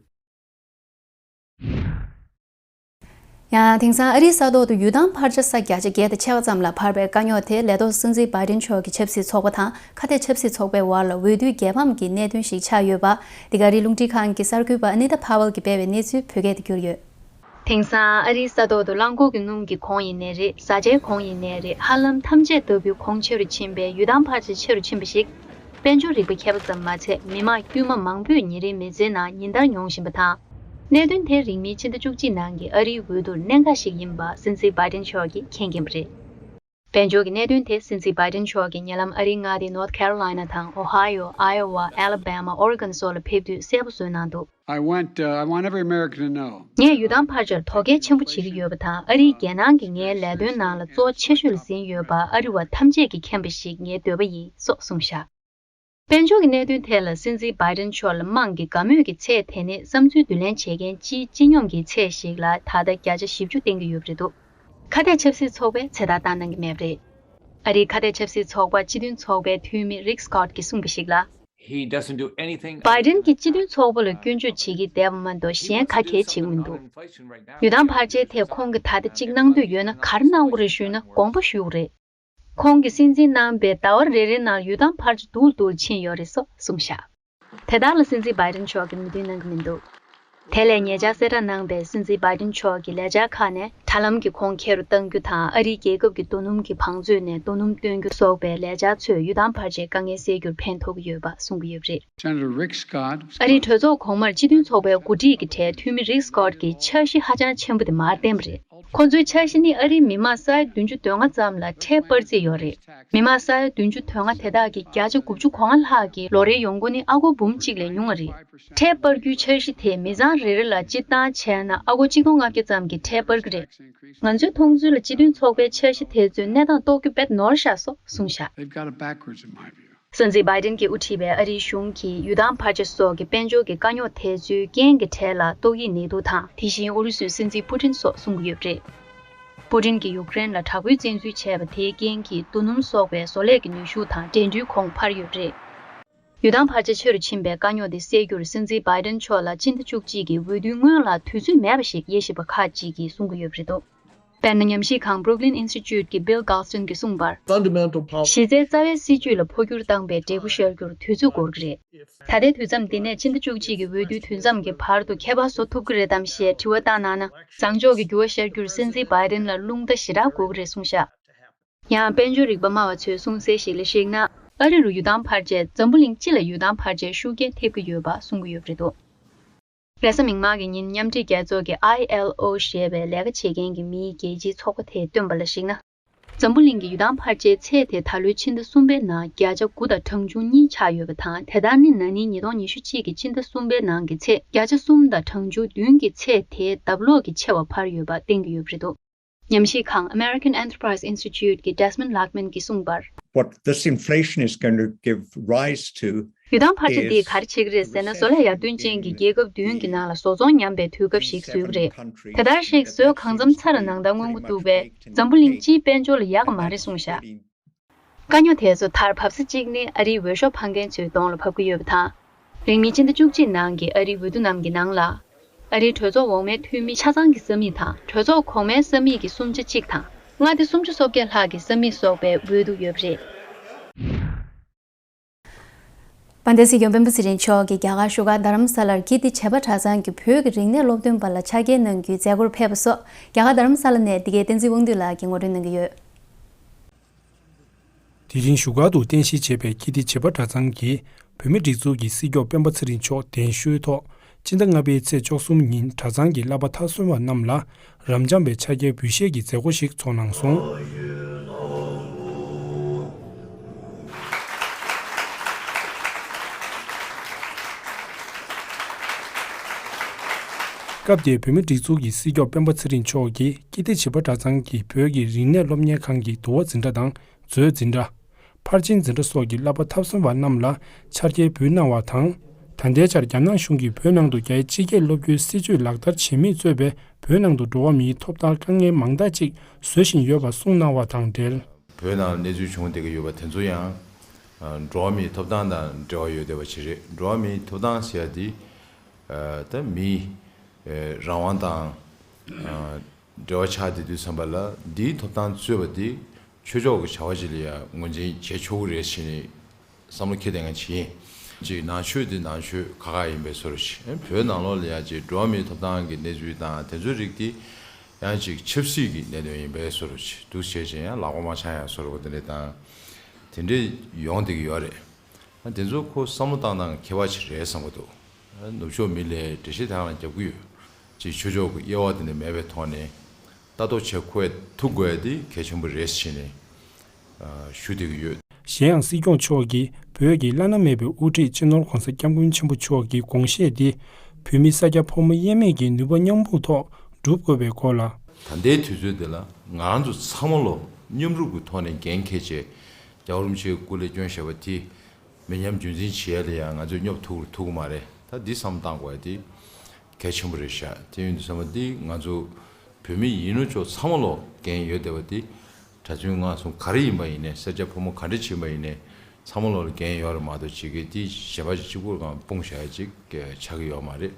ཡང་དེང་སང་ཨ་རིའི་ས་ཐོག་ཏུ་ཡུལ་ཐང་ཕར་ཆེར་ས་བརྒྱ་ཆ་བརྒྱད་དང་ཕྱེད་ཀ་ཙམ་ལ་འཕར་བའི་དཀའ་རྙོག་དེ་ལས་ཐོག་སྲིད་འཛིན་བྷའི་ཌེན་མཆོག་གི་ཆབ་སྲིད་ཚོགས་པ་དང་ཁ་གཏད་ཆབ་སྲིད་ཚོགས་པའི་བར་ལ་འོས་བསྡུའི་རྒྱལ་ཕམ་གྱི་གནད་དོན་ཞིག་ཆགས་ཡོད་པ། འདི་ག་ཨ་རིའི་རླུང་འཕྲིན་ཁང་གི་གསར་འགོད་པ་ཨ་ནི་ཏཱ་ཕ་ཝེལ་གྱིས་སྤེལ་བའི་གནས་ཚུལ་བོད་སྐད་དུ་བསྒྱུར་ཡོད། དེང་སང་ཨ་རིའི་ས་ཐོག་ཏུ་རླངས་འཁོར་གྱི་སྣུམ་གྱི་གོང་ཡིན་ནའི་རེད། བཟའ་བཅའི་གོང་ཡིན་ནའི་རེད། ཧ་ལམ་ཐམས་ཅད་ལྟ་བུའི་གོང་ཆེ་རུ་ཕྱིན་པས་ཡུལ་ཐང་ཕལ་ཆེར་ཆེ་རུ་ཕྱིན་པ་ཞིག་དཔལ་འབྱོར་རིག་པ་མཁས་པ་ཙམ་མ་ཚད་མི་མང་དཀྱུས་མ་མང་པོས་ཉིན་རེའི་མི་ཚེའི་ནང་ཉིན་ལྟར་མྱོང་བཞིན་པ་དང་། གནད་དོན་དེ་རིང་མིན་ཕྱི་ཟླ་བཅུ་གཅིག་ནང་གི་ཨ་རིའི་འོས་བསྡུར་གནད་འགག་ཞིག་ཡིན་པ་སྲིད་འཛིན་བྷའི་ཌེན་མཆོག་གིས་མཁྱེན་མཁྱེན་པ་རེད། དཔལ་འབྱོར་གྱི་གནད་དོན་དེ་སྲིད་འཛིན་བྷའི་ཌེན་མཆོག་གིས་ཉེ་ལམ་ཨ་རིའི་མངའ་སྡེ་ནོར་ཐ་ཁེ་རོ་ལའི་ན་དང་ཨོ་ཧའི་ཡོ། ཨའི་ཡོ་ཝ། ཨ་ལ་བྷེ་མ། ཨོ་རི་གོན་སོགས་ལ་ཕེབས་དུས་གསལ་པོ་བཟོས་གནང་འདུག I want, uh, I want every American to know. ངས་ཡུལ་ཐང་ཕལ་ཆེར་དོ་གལ་ཆེན་པོ་བྱེད་ཀྱི་ཡོད་པ་དང་། ཨ་རིའི་རྒྱལ་ནང་གི་ངའི་ལས་དོན་ནང་ལ་གཙོ་ཆེ་ཤོས་ལ་ཟིན་ཡོད་པ་ཨ་རི་བ་ཐམས་ཅད་ཀྱིས་མཁྱེན་པ་ཞིག་ངའི་འདོད་པ་ཡིན་སོགས་གསུངས་བཞག་དཔལ་འབྱོར་གྱི་གནད་དོན་ཐད་ལ་སྲིད་འཛིན་བྷའི་ཌེན་མཆོག་ལ་དམངས་ཀྱི་དགའ་མོས་ཀྱི་ཚད་དེ་ནི་བསམ་ཚུལ་བསྡུ་ལེན་བྱེད་མཁན་སྤྱིའི་སྤྱི་སྙོམས་ཀྱི་ཚད་ཞིག་ལ་ད་ལྟ་བརྒྱ་ཆ་བཞི་བཅུ་བསྟན་གྱི་ཡོད་པ་རེད་འདུག་ཁ་གཏད་ཆབ་སྲིད་ཚོགས་པས་ཚེ་ཐར་བཏང་གནང་གི་མེད་པ་རེད། ཨ་རིའི་ཁ་གཏད་ཆབ་སྲིད་ཚོགས་པ་སྤྱི་མཐུན་ཚོགས་པའི་འཐུས་མི་རིག་སྐོཊ་གྱིས་གསུངས་པ་ཞིག་ལ། He doesn't do anything. བྷའི་ཌེན་གྱིས་སྤྱི་མཐུན་ཚོགས་པ་ལ་སྐྱོན་བརྗོད་བྱེད་ཀྱི་བསྡད་པ་མ་གཏོགས་གཞན་ག་གེ་བྱེད་ཀྱི་མི་འདུག་ཡུལ་ཐང་ཕལ་ཆེར་ཐད་ཁོང་གིས་ད་ལྟ་གཅིག་གནང་འདོད་ཡོད་ན་ག་རེ་གནང་དགོས་རེད་ཞུས་ན་དགོངས་པ་ཞུ་དགོས་རེད། ཁོང་གིས་སྲིད་འཛིན་གནང་པའི་ཟླ་བ་རེ་རེའི་ནང་ཡུལ་ཐང་ཕལ་ཆེར་སྡུག་ལ་སྡུག་ལ་ཕྱིན་ཡོད་རེད་སོགས་གསུངས་བཞག་དེ་དག་ལ་སྲིད་འཛིན་བྷའི་ཌེན་མཆོག་གིས་མོས་མཐུན་གནང་གི་མི་འདུག་དེ་ལས་ཉེ་ཆར་གསལ་བསྒྲགས་གནང་པའི་སྲིད་འཛིན་བྷའི་ཌེན་མཆོག་གི་ལས་འཆར་ཁག་ནས་དྲ་ལམ་གྱི་ཁོང་ཁྱེད་རུ་གཏང་རྒྱུ་དང་ཨ་རིའི་རྒྱལ་ཁབ་ཀྱི་རྡོ་སྣུམ་གྱི་བང་མཛོད་ནས་རྡོ་སྣུམ་བཏོན་རྒྱུ་སོགས་པའི་ལས་འཆར་ཚོས་ཡུལ་ཐང་ཕལ་ཆེར་དཀའ་ངལ་སེལ་རྒྱུར་ཕན་ཐོགས་ཀྱི་ཡོད་པ་གསུང་གི་ཡོད་པ་རེད། Senator Rick Scott. ཨ་རིའི་གྲོས་ཚོགས་གོང་མར་སྤྱི་མཐུན་ཚོགས་པའི་འགོ་ཁྲིད་ཀྱི་གྲས་འཐུས་མི་རིག་སྐོཊ་གྱིས་འཆར་གཞི་ཧ་ཅང་ཆེན་པོ་དེ་མར་བསྟན་པ་རེད། ཁོ་ཚོའི་འཆར་གཞི་ནི་ཨ་རིའི་མི་མང་ས་ཡ་བདུན་ཅུ་དོན་ལྔ་ཙམ་ལ་ཁྲལ་སྤར་རྩིས་ཡོད་རེད། མི་མང་ས་ཡ་བདུན་ཅུ་དོན་ལྔ་དེ་དག་གི་བརྒྱ་ཆ་དགུ་བཅུ་གོ་ལྔ་ལྷག་གི་ལོ་རེའི་ཡོང་སྒོ་ནི་ཨ་སྒོར་འབུམ་གཅིག་ལས་ཉུང་བ་རེད། ཁྲལ་སྤར་རྒྱུའི་འཆར་གཞི་དེ་མི་ཚང་རེ་རེ་ལ་སྤྱིར་བཏང་བྱས་ན་ཨ་སྒོར་གཅིག་སྟོང་ལྔ་བརྒྱ་ཙམ་གྱི་ཁྲལ་སྤར་གྱི་རེད། ང་ཚོའི་མཐོང་ཚུལ་ལ་སྤྱི་མཐུན་ཚོགས་པའི་འཆར་གཞི་དེ་ཚོས་གནས་སྟངས་རྟོགས་རྒྱུ་དཔེ་ནོར་ཤག་སོགས་གསུངས་བཞག They've got it backwards in my view. སྲིད་འཛིན་བྷའི་ཌེན་གྱིས་དབུ་ཁྲིད་པའི་ཨ་རིའི་གཞུང་གིས་ཡུལ་ཐང་ཕལ་ཆེར་སོགས་ཀྱི་དཔལ་འབྱོར་གྱི་དཀའ་རྙོག་དེ་ཚོའི་རྐྱེན་གྱི་གྲས་ལ་ཏོག་དབྱིབས་ནད་དུག་དང་དེ་བཞིན་ཨུ་རུ་སུའི་སྲིད་འཛིན་པུ་ཏིན་སོགས་གསུང་གི་ཡོད་པ་རེད། པུ་ཏིན་གྱིས་ཡུཀ་རེན་ལ་དྲག་པོའི་བཙན་འཛུལ་བྱས་པ་དེའི་རྐྱེན་གྱིས་རྡོ་སྣུམ་སོགས་པའི་བཟོ་ལས་ཀྱི་ནུས་ཤུགས་དང་འགྲན་བསྡུར་གོང་འཕར་ཡོད་པ་རེད། ཡུལ་ཐང་ཕལ་ཆེར་ཆེ་རུ་ཕྱིན་པའི་དཀའ་རྙོག་དེ་སེལ་རྒྱུར་སྲིད་འཛིན་བྷའི་ཏིན་མཆོག་ལ་སྤྱི་ཟླ་བཅུ་གཅིག་གི་འོས་བསྡུའི་སྔོན་ལ་དུས་ཚོད་མེད་པ་ཞིག་དབྱེ་ཞིབ་པ་ཁག་ཅིག་གིས་གསུང་གི་ཡོད་པ་རེད་འདུག་དཔེར་ན། ཉམས་ཞིབ་ཁང་Brooklyn Institute གི་Bill Galston གྱིས་གསུངས་པར། Fundamental policy གཞི་རྩའི་རྩ་བའི་སྲིད་ཇུས་ལ་འཕོ་འགྱུར་བཏང་པའི་འབྲས་བུ་ཤར་རྒྱུར་དུས་ཚོད་འགོར་གྱི་རེད། ད་ལྟའི་དུས་མཚམས་འདི་ནས་ཕྱི་ཟླ་བཅུ་གཅིག་གི་འོས་བསྡུའི་དུས་མཚམས་ཀྱི་བར་དུ་ཁྱད་པར་བཟོ་ཐུབ་ཀྱི་རེད་དམ་ཞེས་དྲི་བ་བཏང་གནང་ན། བཟང་ཕྱོགས་ཀྱི་འགྱུར་བ་ཤར་རྒྱུར་སྲིད་འཛིན་Biden ལ་རླུང་རྟ་ཞེ་དྲག་འགོར་གྱི་རེད་གསུངས་བཞག་ཡང་། དཔལ་འབྱོར་རིག་པ་སྨྲ་བ་ཚོས་གསུངས་གསལ་ཞིག་ལ་གཞིགས་ན། ཨ་རི་རུ་ཡུལ་ཐང་འཕར་རྗེས་འཛམ་བུ་གླིང་སྤྱི་ལ་ཡུལ་ཐང་འཕར་རྗེས་ཤུགས་རྐྱེན་ཐེབས་ཀྱི་ཡོད་པ་གསུང་གི་ཡོད་པ་རེད་འདུག་རེས་གཟའ་མིག་དམར་གྱི་ཉིན་མཉམ་འབྲེལ་རྒྱལ་ཚོགས་ཀྱི་I L O ཞེས་པའི་ལས་ཀ་བྱེད་མཁན་གྱི་མིའི་རྒྱལ་སྤྱིའི་ཚོགས་པ་དེས་བཏོན་པ་ལ་གཞིགས་ན། འཛམ་བུ་གླིང་གི་ཡུལ་ཐང་འཕར་རྗེས་ཚད་དེ་ད་ལོའི་ཕྱི་ཟླ་གསུམ་པའི་ནང་བརྒྱ་ཆ་དགུ་དང་གྲངས་ཆུང་གཉིས་ཆག་ཡོད་པ་དང་། དེ་ལྟར་ནི་ན་ནིང་ཉིས་སྟོང་ཉི་ཤུ་གཅིག་གི་ཕྱི་ཟླ་གསུམ་པའི་ནང་གི་ཚད་བརྒྱ་ཆ་གསུམ་དང་གྲངས་ཆུང་བདུན་གྱི་ཚད་དེ་ལྡབ་ལོག་གིས་ཆེ་བ་འཕར་ཡོད་པ་བསྟན་གྱི་ཡོད་པ་རེད་འདུག་ཉམས་ཞིབ་ཁང་American Enterprise Institute གི་Desmond Lachman གྱིས་གསུངས་པར། What this inflation is going to give rise to ཡུལ་ཐང་འཕར་ཆ་འདིས་ག་རེ་བྱེད་ཀྱི་རེད་ཟེར་ན། བཟོ་ལས་ཡར་ཐོན་ཅན་གྱི་རྒྱལ་ཁབ་བདུན་གྱི་ནང་ལ་བཟོ་ཚོང་ཉམས་པའི་དུས་སྐབས་ཤིག་བཟོས་ཀྱི་རེད། དེ་ལྟར་གཤེགས་བཟོས་གང་འཚམ་ཚར་ནང་ལྟར་སྔོན་འགོག་འདུག་པས། འཛམ་བུ་གླིང་སྤྱིའི་དཔལ་འབྱོར་ལ་ཡག་གི་མ་རེད་གསུངས་བཞག་དཀའ་རྙོག་དེ་ཚོ་མཐར་བབས་ས་གཅིག་ནི་ཨ་རིའི་འོས་ཤོག་འཕང་མཁན་ཚོའི་གདོང་ལ་བབས་ཀྱི་ཡོད་པ་དང་། རིང་མིན་ཕྱི་ཟླ་བཅུ་གཅིག་ནང་གི་ཨ་རིའི་འོས་བསྡུ་རྣམས་ཀྱི་ནང་ལ། ཨ་རིའི་གྲོས་ཚོགས་འོག་མའི་འཐུས་མི་ཆ་ཚང་གི་ས་མིག་དང་། གྲོས་ཚོགས་གོང་མའི་ས་མིག་གི་གསུམ་ཆ་གཅིག་དང་། མངའ་སྡེ་སུམ་ཅུ་སོ་བརྒྱད་ལྷག་གི་ས་མིག་སོགས་པའི་འོས་བསྡུ་ཡོད་པ་རེད། དཔལ་ལྡན་སྲིད་སྐྱོང་སྤེན་པ་ཚེ་རིང་མཆོག་གིས་རྒྱ་གར་བཞུགས་སྒར་རྡ་རམ་ས་ལར་ཀིརྟི་བྱེས་པ་གྲྭ་ཚང་གི་བོད་ཀྱི་རིག་གནས་སློབ་སྟོན་པ་ལ་ཕྱག་འཁྱེར་གནང་རྒྱུའི་མཛད་སྒོར་ཕེབས་པ་སོགས། རྒྱ་གར་རྡ་རམ་ས་ལ་ནས་འདི་གའི་བསྟན་འཛིན་དབང་འདུས་ལགས་ཀྱིས་ངོ་སྤྲོད་གནང་གི་ཡོད། དེ་རིང་བཞུགས་སྒར་དུ་རྟེན་གཞི་བྱས་པའི་ཀིརྟི་བྱེས་པ་གྲྭ་ཚང་གིས་བོད་མིའི་སྒྲིག་འཛུགས་ཀྱི་སྲིད་སྐྱོང་སྤེན་པ་ཚེ་རིང་མཆོག་གདན་ཞུའི་ཐོག་སྤྱི་ཟླ་ལྔ་པའི་ཚེས་བཅུ་གསུམ་ཉིན་གྲྭ་ཚང་གི་བསླབ་པ་མཐར་སོན་པ་རྣམས་ལ་རབ་འབྱམས་པའི་ཕྱག་འཁྱེར་འབུལ་བཞེས་ཀྱི་མཛད་སྒོ་ཞིག་ཚོགས་གནང་སོང་། སྐབས་དེར་བོད་མིའི་སྒྲིག་འཛུགས་ཀྱི་སྲིད་སྐྱོང་སྤེན་པ་ཚེ་རིང་མཆོག་གིས་ཀིརྟི་བྱེས་པ་གྲྭ་ཚང་གི་བོད་ཀྱི་རིག་གནས་སློབ་གཉེར་ཁང་གི་འདུལ་བ་འཛིན་གྲྭ་དང་མཛོད་འཛིན་གྲྭ། ཕར་ཕྱིན་འཛིན་གྲྭ་སོགས་ཀྱི་བསླབ་པ་མཐར་སོན་པ་རྣམས་ལ་ཕྱག་འཁྱེར་འབུལ་གནང་བ་དང་། ད་ལྟའི་ཆར་རྒྱ་ནག་གཞུང་གིས་བོད་ནང་དུ་རྒྱའི་སྤྱི་སྐད་སློབ་རྒྱུའི་སྲིད་བྱུས་ལག་བསྟར་བྱེད་མུས་གཙོས་པའི་བོད་ནང་དུ་འགྲོ་བ་མིའི་ཐོབ་ཐང་དཀའ་ངལ་མང་དག་ཅིག་བཟོ་བཞིན་ཡོད་པ་གསུངས་གནང་བ་དང་འབྲེལ། བོད་ནང་གནས་ཚུལ་བྱུང་བསྡད་ཀྱི་ཡོད་པ་དེ་ཚོ་ཡང་འགྲོ་བ་མིའི་ཐོབ་ཐང་དང་འབྲེལ་བ་ཡོད་བསྡད་པ་ཅིག་རེད། འགྲོ་བ་མིའི་ཐོབ་ཐང་ཟེར་ཡ་དེ་ད་མིའི་རང་དབང་དང་འབྲེལ་བ་ཆགས་བསྡད་དུས་ཙམ་པ་ལ་འདིའི་ཐོབ་ཐང་རྩོད་པ་དེ་ཆོས་ཕྱོགས་ཀྱི་བྱ་བ་ཅིག་ལ་ཡང་ངོས་འཛིན་བྱེད་ཆོག་གི་རེད་ཟེར་ནས་བསམ་བློ་འཁྱེར་བསྡད་མཁན་ཅིག་ཡིན། ཅིག་ནང་ཆོས་དེ་ནང་ཆོས་ཁག་ཁག་ཡིན་པའི་བཟོ་འདྲ་ཅིག་བོད་ནང་ལོགས་ལ་ཡང་ཅིག་འགྲོ་བ་མིའི་ཐོབ་ཐང་གི་གནས་ཚུལ་དང་དེ་ཚོའི་རིགས་དེ་ཡང་ཅིག་ཆབ་སྲིད་ཀྱི་གནད་དོན་ཡིན་པའི་བཟོ་འདྲ་ཅིག་འདུག་བྱས་ཅིང་ཡང་ལག་པ་མ་འཆང་ཡ་བཟོ་འདྲ་པོ་དེ་འདྲ་དང་དེ་འདྲ་ཡོང་བསྡད་ཀྱི་ཡོད་རེད། དེ་ཚོ་ཁོ་བསམ་བློ་བཏང་སྟངས་ཁྱད་པར་ཅིག་རེད་བསམ་གྱི་འདུག་ནུབ་ཕྱོགས་མི་ལ་འགྲེལ་བཤད་དེ་རང་ལ་རྒྱབ་ཀྱི་ཡོད། ཅིག་ཆོས་ཕྱོགས་ཀྱི་དབྱེ་བ་དེ་འདྲ་མེད་པའི་ཐོག་ནས་ལྟ་རྟོག་བྱེད་ཁོ་ཐུབ་དགོས་ཡ་དེ་གལ་ཆེན་པོ་རེད་ཟེར་ནས་ཞུ་བསྡད་ཀྱི་ཡོད། གཞན་ཡང་སྲིད་སྐྱོང་མཆོག་གིས་བོད་ཀྱི་བླ་ན་མེད་པའི་དབུ་ཁྲིད་སྤྱི་ནོར་༧གོང་ས་༧སྐྱབས་མགོན་ཆེན་པོ་མཆོག་གི་དགོངས་བཞེད་དེ་བོད་མི་ས་སྐྱ་ཕོ་མོ་དབྱེར་མེད་ཀྱི་ནུས་པ་མཉམ་སྤུངས་ཐོག་སྒྲུབ་དགོས་པའི་སྐོར་ལ། ད་ལྟའི་དུས་ཚོད་འདི་ལ་ང་རང་ཚོ་ཚང་མ་ལོ་མཉམ་རུབ་ཀྱི་ཐོག་ནས་འགན་འཁྱེར་བྱས་རྒྱལ་བ་རིན་པོ་ཆེའི་སྐུ་ལས་སྐྱོན་བཞེས་པ་དེ། མི་ཉམས་རྒྱུན་འཛིན་བྱེད་ཡ་ལ་ཡང་ང་ཚོས་སྙོབ་ཐུབ་ཐུབ་ཀྱི་མ་རེད། ད་འདི་བསམ་བློ་བཏང་དགོས་ཡ་དེ་གལ་ཆེན་པོ་རེད་ཤག་དེ་ཡིན་དུས་ཙམ་པ་འདི་ང་ཚོ་བོད་མི་ཡིན་ནོ་ཅོག་ཚང་མ་ལོ་འགན་ཡོད་བསྡད་པ་འདི་གྲྭ་བཙུན་སྔགས་གསུམ་ག་རེ་ཡིན་པ་ཡིན་ནའི་སེར་སྐྱ་ཕོ་མོ་ག་འདྲ་ཅིག་ཡིན་པ་ཡིན་ནའི་ཚང་མ་ལོ་ལ་འགན་ཡོད་རེད་མ་གཏོགས་ཅིག་གིས་འདི་གཞན་པ་ཅིག་གཅིག་པུར་གང་སྤུངས་བཞག་ཡ་ཅིག་ཆགས་ཀྱི་ཡོད་མ་རེད།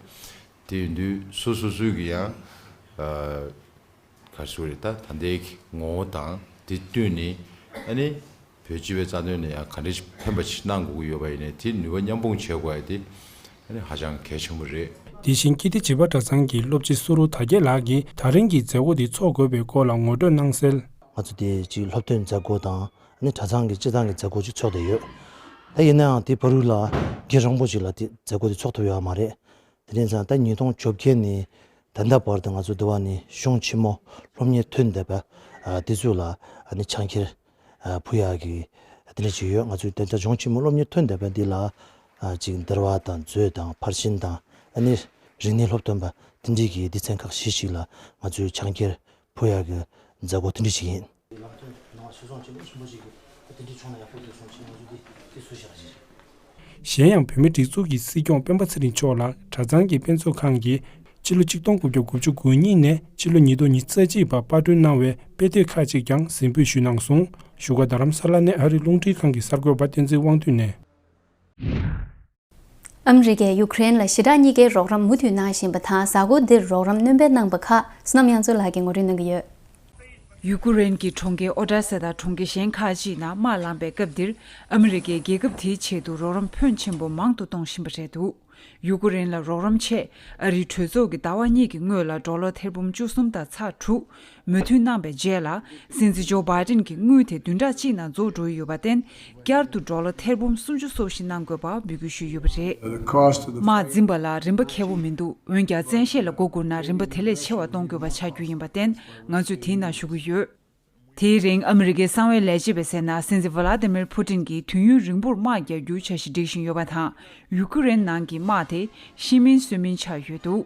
དེ་ཡིན་དུས་སོ་སོ་སོའི་གི་ཡང་། ག་རེ་ཟེར་དགོས་རེད། ད་ད་ལྟའི་ངོ་བོ་དང་དེ་བསྟུན་ནས་ཨ་ནི་བོད་སྤྱི་པའི་རྩ་དོན་ལ་ཡང་ག་འདྲ་ཕན་པ་ཞིག་གནང་དགོས་ཀྱི་ཡོད་པ་ཡིན་ནའི་དེ་ནུས་པ་མཉམ་སྤུངས་བྱེད་དགོས་ཡ་དེ་ཨ་ནི་ཧ་ཅང་གལ་ཆེན་པོ་རེད། དེ་བཞིན་ཀིརྟི་བྱེས་པ་གྲྭ་ཚང་གི་སློབ་སྤྱི་བསོད་རུང་དར་རྒྱས་ལགས་ཀྱིས་ད་རིང་གི་མཛད་སྒོ་དེ་འཚོགས་དགོས་པའི་སྐོར་ལ་ངོ་སྤྲོད་གནང་གསལ། ང་ཚོ་དེ་ཅིག་སློབ་སྟོན་མཛད་སྒོ་དང་ཨ་ནི་གྲྭ་ཚང་གི་སྤྱི་བཏང་གི་མཛད་སྒོ་ཅིག་ཚོགས་བསྡད་ཡོད། ད་ཡིན་ན་ཡང་དེ་བར་དུ་ལ་རྒྱུན་རིང་པོ་ཅིག་ལ་དེ་མཛད་སྒོ་དེ་ཚོགས་ཐུབ་ཡོད་མ་རེད། དེ་རིང་ཙང་ད་ཉིས་སྟོང་བཅོ་བརྒྱད་ནས་ད་ལྟ་བར་དུ་ང་ཚོ་འདི་བ་ནས་གཞུང་ཆེན་མོ་སློབ་གཉེར་ཐོན་བསྡད་པ་དེ་ཚོ་ལ་ཨ་ནི་ཕྱག་འཁྱེར་ཕུལ་ཡག་གི་དེ་འདྲ་ཅིག་ཡོད། ང་ཚོས་ད་ལྟ་གཞུང་ཆེན་མོ་སློབ་གཉེར་ཐོན་བསྡད་པ་འདི་ལ་ཅིག་འདུལ་བ་དང་མཛོད་དང་ཕར་ཕྱིན་དང་ཨ་ནི་རིག་གནས་སློབ་སྟོན་པ་དེ་འདྲའི་གི་སྡེ་ཚན་ཁག་བཞི་ཞིག་ལ་ང་ཚོས་ཕྱག་འཁྱེར་ཕུལ་ཡག་གི་མཛད་སྒོ་དེ་འདྲ་ཞིག་ཡིན། ལམ་སྟོན་གནང་བ་ཆེ་སོང་ཆེན་པོ་ཆེན་པོ་ཞིག་གིས་དེ་འདྲའི་བྱུང་ན་ཡག་པོ་འདུག་གསུངས་ཕྱིན་ང་ཚོ་འདི་དེ་སུ་བཞག་ཞིག་གཞན་ཡང་བོད་མིའི་སྒྲིག་འཛུགས་ཀྱི་སྲིད་སྐྱོང་སྤེན་པ་ཚེ་རིང་མཆོག་ལ་གྲྭ་ཚང་གི་དཔེ་མཛོད་ཁང་གིས་སྤྱི་ལོ་ཆིག་སྟོང་དགུ་བརྒྱ་དགུ་བཅུ་གོ་གཉིས་ནས་སྤྱི་ལོ་ཉིས་སྟོང་ཉི་ཤུ་རྩ་གཅིག་བར་པར་སྐྲུན་གནང་བའི་དཔེ་དེབ་ཁག་ཅིག་ཀྱང་གཟིགས་འབུལ་ཞུས་གནང་སོང་། བཞུགས་སྒར་རྡ་རམ་ས་ལ་ནས་ཨ་རིའི་རླུང་འཕྲིན་ཁང་གི་གསར་འགོད་པ་བསྟན་འཛིན་དབང་འདུས་ནས། ཨ་མི་རི་ཀས་ཡུ་ཀེ་རེན་ལ་ཞི་དྲག་གཉིས་ཀའི་རོགས་རམ་མུ་མཐུད་གནང་བཞིན་པ་དང་། གཟའ་འཁོར་འདིར་རོགས་རམ་སྣོན་སྤེལ་གནང་པ་ཁག་བསོད་ནམས་དབྱངས་མཚོ་ལགས་ཀྱིས་ངོ་སྤྲོད་གནང་གི་ཡོད། ཡུ་ཀུ་རེན་གྱི་གྲོང་ཁྱེར་ཨོ་ཌེ་ས་དང་གྲོང་ཁྱེར་གཞན་ཁག་ཅིག་ནང་དམག་ལངས་པའི་སྐབས་འདིར། ཨ་མི་རི་ཀས་རྒྱལ་ཁབ་དེའི་ཆེད་དུ་རོགས་རམ་ཕོན་ཆེན་པོ་མང་དུ་གཏོང་བཞིན་པ་རེད་འདུག་ཡུ་ཀུ་རེན་ལ་རོགས་རམ་ཆེད་ཨ་རིའི་གྲོས་ཚོགས་ཀྱིས་ཟླ་བ་གཉིས་ཀྱི་སྔོན་ལ་ཌོ་ལར་ཐེར་འབུམ་བཅུ་གསུམ་དང་ཚེག་དྲུག་མོས་མཐུན་གནང་པའི་རྗེས་ལ། སྲིད་འཛིན་ཇོ་བྷའི་ཌེན་གྱིས་དངུལ་དེ་བདུན་ཕྲག་གཅིག་ནང་རྫོགས་འགྲོ་ཡི་ཡོད་པར་བརྟེན། བསྐྱར་དུ་ཌོ་ལར་ཐེར་འབུམ་སུམ་ཅུ་སོ་བཞི་གནང་དགོས་པ་འབོད་སྐུལ་ཞུས་ཡོད་པ་རེད། དམག་འཛིང་པ་ལ་རིན་པ་ཁེ་པོ་མི་འདུག་འོན་ཀྱང་། བཙན་ཤེད་ལ་མགོ་སྒུར་ན་རིན་པ་དེ་ལས་ཆེ་བ་གཏོང་དགོས་པ་ཆགས་རྒྱུ་ཡིན་པར་བརྟེན། ང་ཚོས་དེའི་ནང་ཞུགས་ཀྱི་ཡོད། དེའི་རིང་ཨ་མི་རི་ཀའི་གསང་བའི་ལས་བྱེད་པས་ཟེར་ན། སྲིད་འཛིན་ཝ་ལ་ཏི་མིར་ཕུ་ཏིན་གྱིས་དུས་ཡུན་རིང་པོར་དམག་རྒྱག་རྒྱུའི་འཆར་གཞི་སྒྲིག་བཞིན་ཡོད་པ་དང་། ཡུ་ཀེ་རེན་ནང་གི་དམག་དེ་ཤི་མིན་གསོན་མིན་ཆགས་ཡོད་འདུག་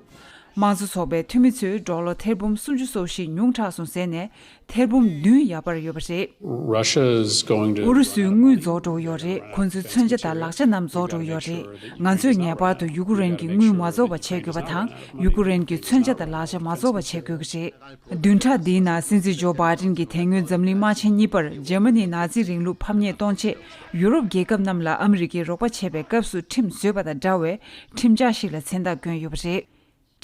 དམངས་གཙོ་ཚོགས་པའི་འཐུས་མི་ཚོས་ཌོ་ལར་ཐེར་འབུམ་སུམ་ཅུ་སོ་བཞི་ཉུང་དྲགས་སོང་ཟེར་ནས། ཐེར་འབུམ་བདུན་ཡར་སྤར་ཡོད་པ་རེད། Russia is going to ཨུ་རུ་སུའི་དངུལ་རྫོགས་འགྲོ་གི་ཡོད་རེད། ཁོ་ཚོའི་མཚོན་ཆ་དང་ལག་ཆ་རྣམས་རྫོགས་འགྲོ་གི་ཡོད་རེད། ང་ཚོས་ངེས་པར་དུ་ཡུ་ཀེ་རེན་གྱི་དངུལ་མ་རྫོགས་པ་བྱེད་དགོས་པ་དང་། ཡུ་ཀེ་རེན་གྱི་མཚོན་ཆ་དང་ལག་ཆ་མ་རྫོགས་པ་བྱེད་དགོས་ཀྱི་རེད། བདུན་ཕྲག་འདིའི་ནང་སྲིད་འཛིན་ཇོ་བྷའི་ཌེན་གྱིས་དེ་སྔོན་འཛམ་གླིང་དམག་ཆེན་གཉིས་པར་འཇར་མ་ནིའི་ནཱ་ཛི་རིང་ལུགས་ཕམ་ཉེས་གཏོང་ཆེད་ཡུ་རོབ་རྒྱལ་ཁབ་རྣམས་ལ་ཨ་མི་རི་ཀའི་རོགས་པ་བྱེད་པའི་སྐབས་སུ་ཁྲིམས་བཟོས་པ་དང་འདྲ་བའི་ཁྲིམས་འཆར་ཞིག་ལ་མཚན་རྟགས་བསྐྱོན་ཡོད་པ་རེད།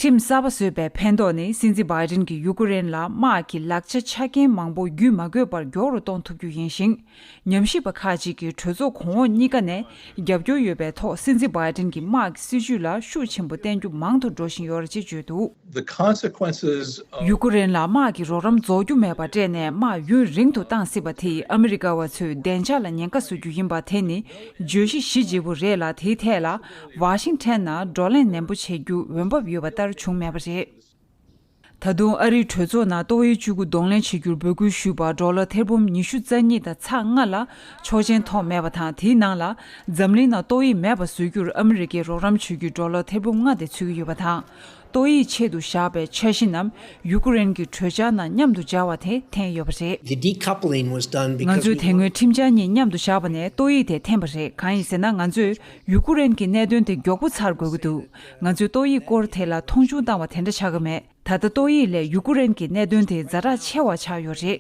ཁྲིམས་གསར་པ་བཟོས་པའི་ཕན་ཐོགས་ནི། སྲིད་འཛིན་བྷའི་ཌེན་གྱིས་ཡུ་ཀེ་རེན་ལ་དམག་གི་ལག་ཆ་ཆ་རྐྱེན་མང་པོ་བརྒྱུད་མ་དགོས་པར་མགྱོགས་རུ་གཏོང་ཐུབ་རྒྱུ་ཡིན་ཞིང་། ཉམས་ཞིབ་པ་ཁག་ཅིག་གིས་གྲོས་ཚོགས་གོང་འོག་གཉིས་ཀ་ནས་རྒྱབ་སྐྱོར་ཡོད་པའི་ཐོག་སྲིད་འཛིན་བྷའི་ཌེན་གྱི་དམག་གི་སྲིད་ཇུས་ལ་ཤུགས་ཆེན་པོ་བརྟེན་རྒྱུ་མང་དུ་འགྲོ་བཞིན་ཡོད་རེད་ཅེས་བརྗོད་འདུག The consequences of ཡུ་ཀེ་རེན་ལ་དམག་གི་རོགས་རམ་རྫོགས་རྒྱུ་མེད་པར་སྤྲད་ནས་དམག་ཡུན་རིང་དུ་བཏང་སྲིད་པ་དེས་ཨ་མི་རི་ཀ་བ་ཚོའི་བདེ་འཇགས་ལ་ཉེན་ཁ་བཟོ་རྒྱུ་ཡིན་པ་དེ་ནི་བརྗོད་གཞི་གཞི་བརྗིད་པོ་རེད་ལ། དེའི་ཐད་ལ་ཝ་ཤིང་ཊོན་ནང་བགྲོ་གླེང་ནན་པོ་བྱེད་རྒྱུ་འོས་བབ་ཡོད་པ་ལྟར་བྱུང་མེད་པ་རེད། ད་དུང་ཨ་རིའི་གྲོས་ཚོགས་ནང་ཏོག་དབྱིབས་བཅུ་དགུ་གདོང་ལེན་བྱེད་རྒྱུར་འབོད་སྐུལ་ཞུས་པ་ཌོ་ལར་ཐེར་འབུམ་ཉི་ཤུ་རྩ་གཉིས་དང་ཚེག་ལྔ་ལ་ཆོག་མཆན་ཐོབ་མེད་པ་དང་། དེའི་ནང་ལ་འཛམ་གླིང་ནང་ཏོག་དབྱིབས་མེད་པ་བཟོ་རྒྱུར་ཨ་མི་རི་ཀས་རོགས་རམ་བྱེད་རྒྱུའི་ཌོ་ལར་ཐེར་འབུམ་ལྔ་དེ་ཚུད་ཀྱི་ཡོད་པ་དང་། ཏོག་དབྱིབས་ཆེད་དུ་བཞག་པའི་འཆར་གཞི་རྣམས་ཡུ་ཀེ་རེན་གྱི་གྲོས་འཆར་ནང་མཉམ་དུ་སྦྱར་བ་དེ་འཐེན་ཡོད་པ་རེད། The decoupling was done because ང་ཚོས་we དེ་སྔོན་ཁྲིམས་འཆར་གཉིས་མཉམ་དུ་བཞག་པ་ནས་ཏོག་དབྱིབས་དེ་འཐེན་པ་རེད། གང་ཡིན་ཟེར་ན། ང་ཚོས་ཡུ་ཀེ་རེན་གྱི་གནད་དོན་དེ་མགྱོགས་པོ་ཚར་དགོས་ཀྱི་འདུག་ང་ཚོས་ཏོག་དབྱིབས་སྐོར་དེ་ལ་མཐོང་ཆུང་བཏང་བ་དེ་འདྲ་ཆགས་ཀྱི་མེད། ད་ལྟ་ཏོག་དབྱིབས་ལས་ཡུ་ཀེ་རེན་གྱི་གནད་དོན་དེ་ཛ་དྲག་ཆེ་བ་ཆགས་ཡོད་རེད།